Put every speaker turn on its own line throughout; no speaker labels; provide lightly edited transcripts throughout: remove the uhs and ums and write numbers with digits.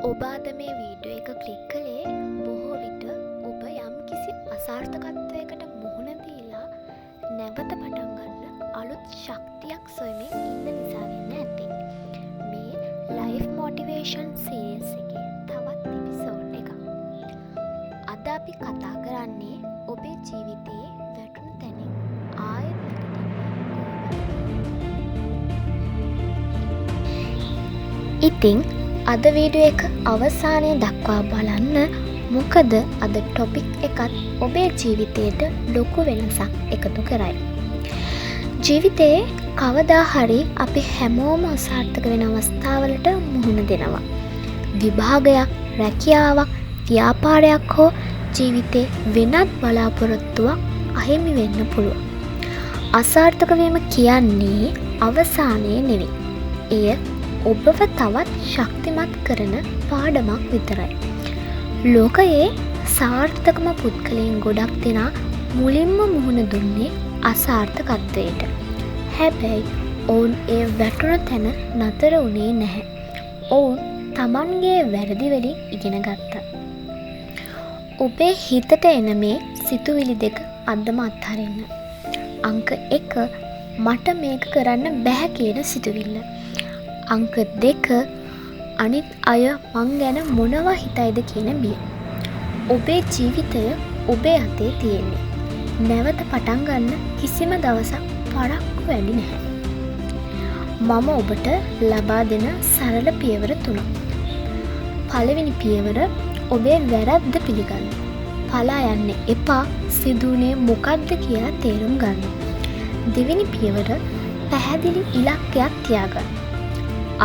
ඔබ අද මේ වීඩියෝ එක ක්ලික් කළේ බොහෝ විට ඔබ යම්කිසි අසාර්ථකත්වයකට මුහුණ දීලා නැවත පටන් ගන්න අලුත් ශක්තියක් සොයමින් ඉන්න නිසා වෙන්න ඇති. මේ ලයිෆ් මොටිවේෂන් සීරීස් එකේ තවත් එපිසෝඩ් එකක්. අද අපි කතා කරන්නේ ඔබේ ජීවිතයේ වැටුණු තැනින් ආයෙත් නැගිටින්න කොහොමද කියලා. ඉතින් අද වීඩියෝ එක අවසානය දක්වා බලන්න, මොකද අද ටොපික් එකත් ඔබේ ජීවිතයට ලොකු වෙනසක් එකතු කරයි. ජීවිතයේ කවදා හරි අපි හැමෝම අසාර්ථක වෙන අවස්ථාවලට මුහුණ දෙනවා. විභාගයක්, රැකියාවක්, ව්‍යාපාරයක් හෝ ජීවිතේ වෙනත් බලාපොරොත්තුවක් අහිමි වෙන්න පුළුවන්. අසාර්ථක වීම කියන්නේ අවසානය නෙවෙයි. එය ඔබව තවත් ශක්තිමත් කරන පාඩමක් විතරයි. ලෝකයේ සාර්ථකම පුද්ගලයන් ගොඩක් දෙනා මුලින්ම මුහුණ දුන්නේ අසාර්ථකත්වයට. හැබැයි ඔවුන් ඒ වැටුණ තැන නතර වුණේ නැහැ. ඔවුන් තමන්ගේ වැරදි වලින් ඉගෙන ගත්තා. ඔබේ හිතට එන මේ සිතුවිලි දෙක අදම අත්හරින්න. අංක 1, මට මේක කරන්න බැහැ කියන සිතුවිල්ල. අංක 2, අනිත් අය මං ගැන මොනවා හිතයිද කියන බිය. ඔබේ ජීවිතය ඔබේ අතේ තියෙන්නේ. නැවත පටන් ගන්න කිසිම දවසක් පරක්කු වැඩි නැහැ. මම ඔබට ලබා දෙන සරල පියවර 3. පළවෙනි පියවර, ඔබේ වැරද්ද පිළිගන්න. පලා යන්න එපා, සිදුවුනේ මොකද්ද කියලා තේරුම් ගන්න. දෙවෙනි පියවර, පැහැදිලි ඉලක්කයක් තියාගන්න.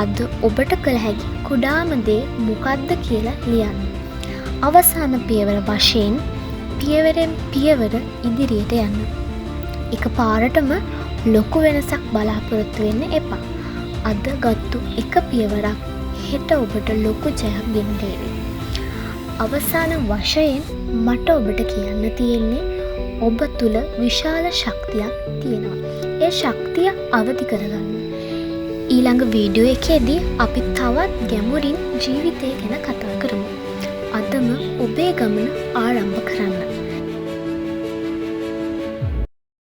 අද ඔබට කළ හැකි කුඩාම දේ මොකද්ද කියලා ලියන්න. අවසාන පියවර වශයෙන් පියවරෙන් පියවර ඉදිරියට යන්න. එක පාරටම ලොකු වෙනසක් බලාපොරොත්තු වෙන්න එපා. අද ගත්තු එක පියවරක් හෙට ඔබට ලොකු ජයක් ගෙන දේවි. අවසාන වශයෙන් මට ඔබට කියන්න තියෙන්නේ ඔබ තුළ විශාල ශක්තියක් තියෙනවා. ඒ ශක්තිය අවදි කරගන්න. ඊළඟ වීඩියෝ එකේදී අපි තවත් ගැඹුරින් ජීවිතය ගැන කතා කරමු. අදම ඔබේ ගමන ආරම්භ කරන්න.